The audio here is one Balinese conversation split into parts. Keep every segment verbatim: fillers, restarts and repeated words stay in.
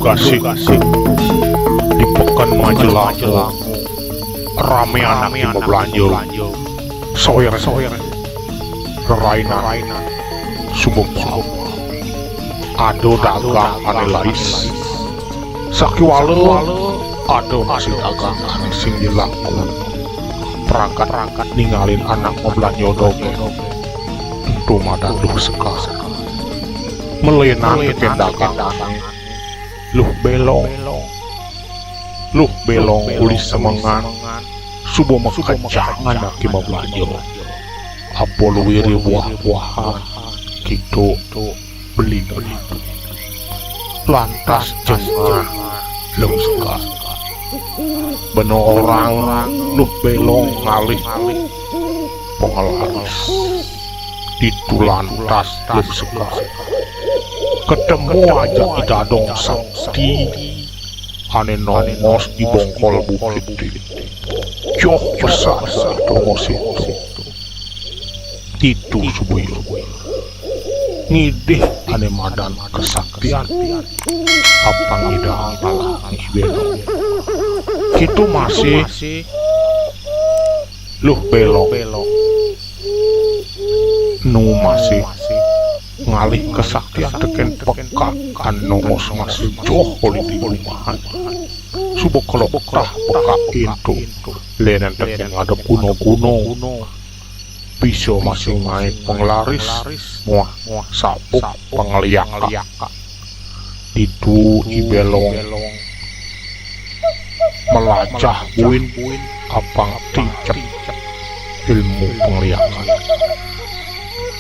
Gasik di peken Majelangu, rame anak sing mablanjo. Sawir-sawir rerainan suba pama. Ada dagang ane lais. Sakiwala ada masih dagang ane sing dilaku. Pragat ningalin anak mablanjo dogén. Ento madan Luh Sekar. Melenan tekén dagangé. Luh Belong. Luh Belong uli semengan, suba makejang anake mablanjo. Apa luire buah-buahan, kito beli. Lantas jengah Luh Sekar. Bena orang Luh Belong ngalih penglaris. Ditu lantas Luh Sekar ketemu ajak I Dadong Sakti ane nongos di bongkol bukite. Joh pesan nongos ento. Ditu suba ngidih ane madan kesaktian apang ngidih ngalahang I Belong. Kito masih Luh Belong. Nu masih ngalih kesaktian tekén pekak ane nongos masih joh uli di lumahan. Suba kelok tah pekak ento. Lenen tekén ngadep gunung-gunung. Bisa masih ngaé penglaris muah sabuk pangeliak. Ditu I Belong melajah buin apang tincep ilmu pengeliakan.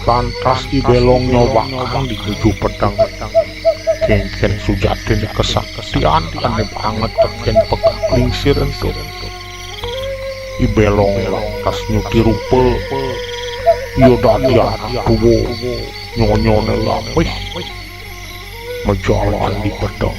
Lantas I Belong nyobakang di nuju pedang. Kénkén sujatiné kesaktian ane banget tekén pekak lingsir ento. I Belong lantas nyuti rupa. Ia dadi anak tua, nyonyoné lambih. Majalan di pedang.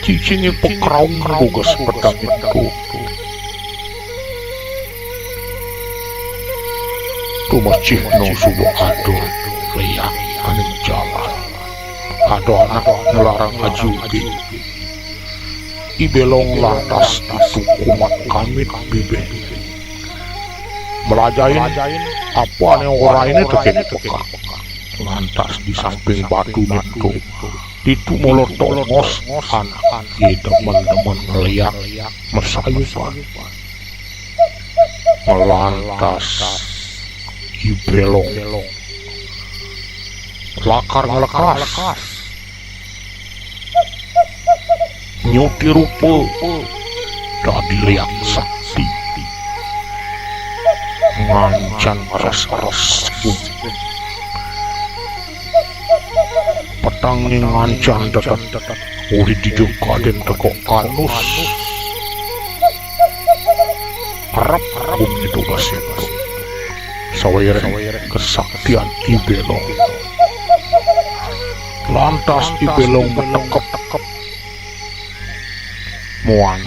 Cicingé pakraung dugas pedang ento. Tumasih no suba ada liak ane jalan. Ada anak nglarang ajuké. I Belong lantas ditu kumat kamit bibih. Mlajahin apa ane orahina tekén pekak. Lantas di samping batuné ento, ditu mula tongos anaké demen-demen ngeliak masayupan. Lantas I Belong lakar nglekas. Nyuti rupa dadi liak sakti. Ngancan ngeres-ngeres. Pedangé ngancan dedet. Uli dija kadén teka alus. Arep bumi tugas ento. Sawiréh kesaktian I Belong. Lantas I Belong matekep. Muan.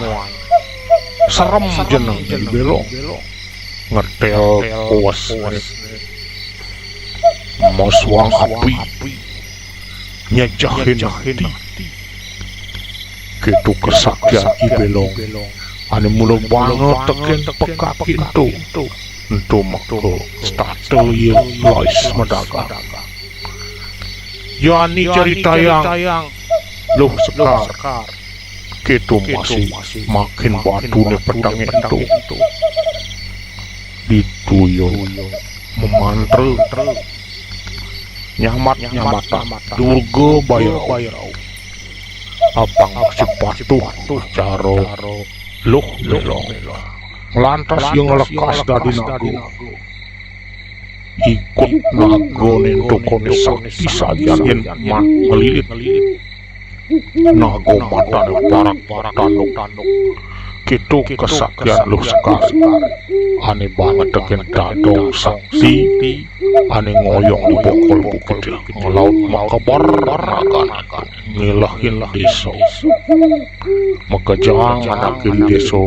Serem jeneng I Belong. Ngetél kuwesné. Masuang api. Nyejehin ati. Kéto kesaktian I Belong. Ané mula banget tekén pekak ento. Ento maka setata ia lais madagang. Jani caritayang Luh Sekar. Kéto masih makin batuné pedang ento. Ditu ia mamantra. Nyambat-nyambatang Durga Bairau. Apang sing patuh cara Luh Belong. Lantas ia nglekas dadi naga. Ikut nagané ento koné sakti sajan yén mat ngelilit. Naga matané parak-parak tanduk. Kéto kesaktian Luh Sekar. Ané banget tekén dadong sakti. Ané ngoyong di bokol bukit. Ngelaut makeber nagan. Ngélehin désa. Makejang anaké di désa.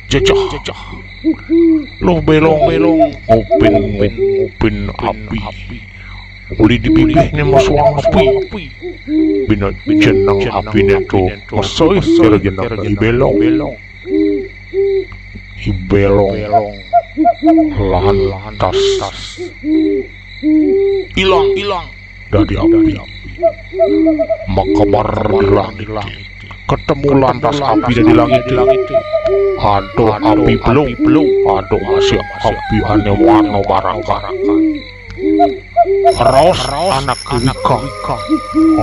Jejeh. Luh Belong ngupin, ngupin api. Uli di bibihne masuang api. Bina jeneng apine to maseuh sira jeneng I Belong. I Belong lantas ilang, ilang dadi api. Makeber di langit. Ketemu lantas api dadi langit. Ado api belung, ado masih api ane warna barakan. Raos anak lika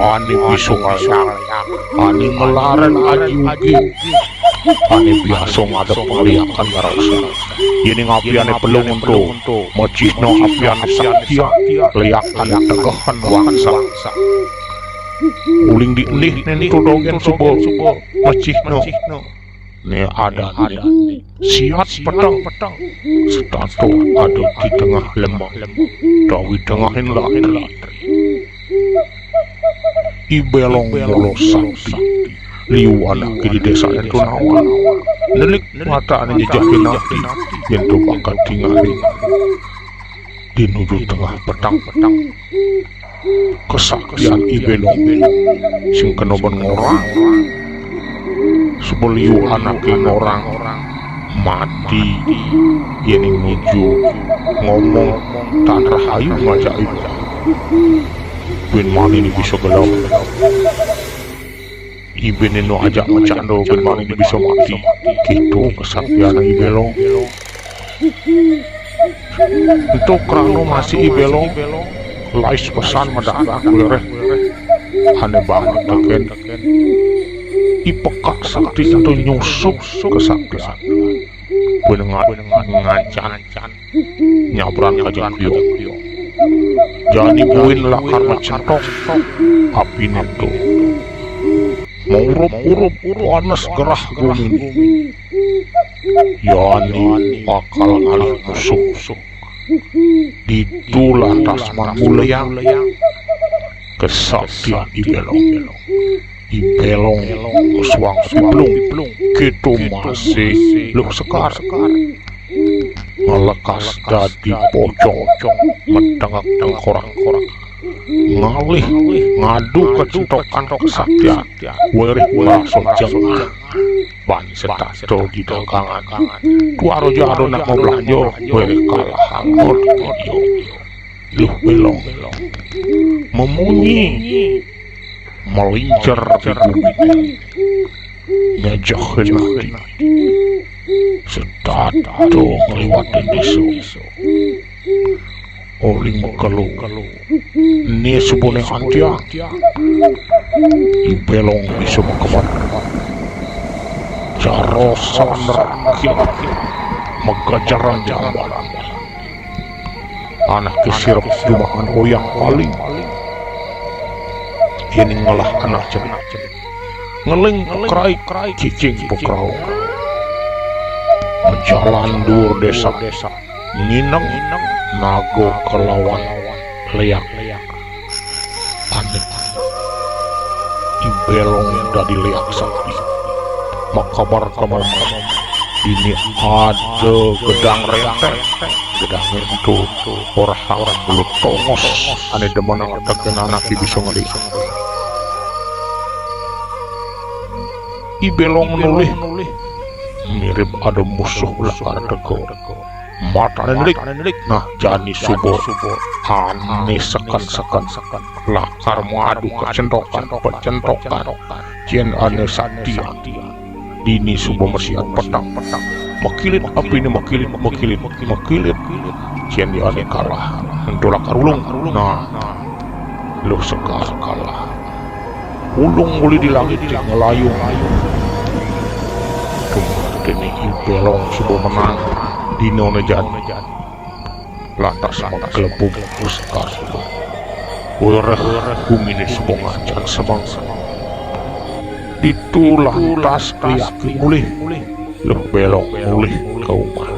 ane bisa ngleak, ane ngelaren aji ugi, ane biasa ngadep ngleakan raos. Yening api ane pelung ento, macihna api ane saktia, leak ane tegehan wangsa. Uling di enih nento dogen suba macihna. Ne adane siat peteng, setata ada di tengah lemah, tawi tengahin latri. I Belong mula sakti, liu anake di desa ento nawang. Nelik matane njejehin ati, yen to bakat tingalin. Di nuju tengah peteng, kesaktian I Belong sing kena ban ngorang. Suba liu anake ngorang mati, yening nuju ngomong tan rahayu ngajak I Belong. Buin mani ne bisa gelem. Iben eno ajak macando, buin mani ne bisa mati. Keto kesaktian I Belong. Ento krana masih I Belong, lais pesan mendadak wireh ane banget teken. I pekak sakti ento nyusup kesaktian. Buin nga-, ngancan nyabran ka jengkiong. Jani buin lakar macentok apine ento. Maurup-urup panes gerah gumine. Jani bakal ngalih musuh. Ditu lantas mamulihang kesaktian I Belong. I Belong suang piplung, keto masih Luh Sekar. Ngelekas dadi pocong, medengek tengkorak, ngalih ngadu kecentokan kesaktian, wireh marasa jengah. Ban setata di dagangan, tuara ja ada nak mablanja, wireh kalah angot. Luh Belong mamunyi, malincer di gumine, ngejehin ati. Setata ngliwatin desa. Uli makelo, ene suba ne antiang, I Belong bisa makeber. Cara saner kilat, magajaran di ambaran. Anake sirep jumah oyang paling. Yening ngelah anak cenik, ngeling pekrai, cicing pekrau. Majalan duur desa, ngineng naga kelawan leak. Aneh. I Belong dadi leak sakti. Makabar ka momong, dini ada gedang renteng. Gedange ento orahang belut tongos ane demen ngetekin anake bisa ngeling. I Belong nulih, mirib ada musuh lakar teka. Matane nelik. Nah, jani suba ane seken-seken lakar madu kecentokan-pecentokan. Yen ane sakti, dini suba masiat peteng. Makilit apine, makilit, makilit, makilit. Yen ane kalah, ento lakar ulung. Nah, Luh Sekar kalah. Ulung uli di langit ngelayung. Tumartene I Belong suba menang dinane jani. Lantas maglebug Luh Sekar suba. Wireh gumine suba ngancan semeng. Ditu lantas leake mulih. Luh Belong mulih ka umah.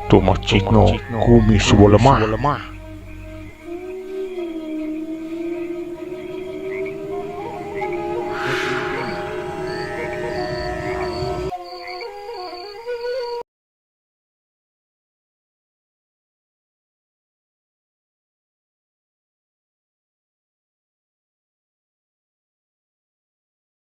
Tumartene gumi suba lemah.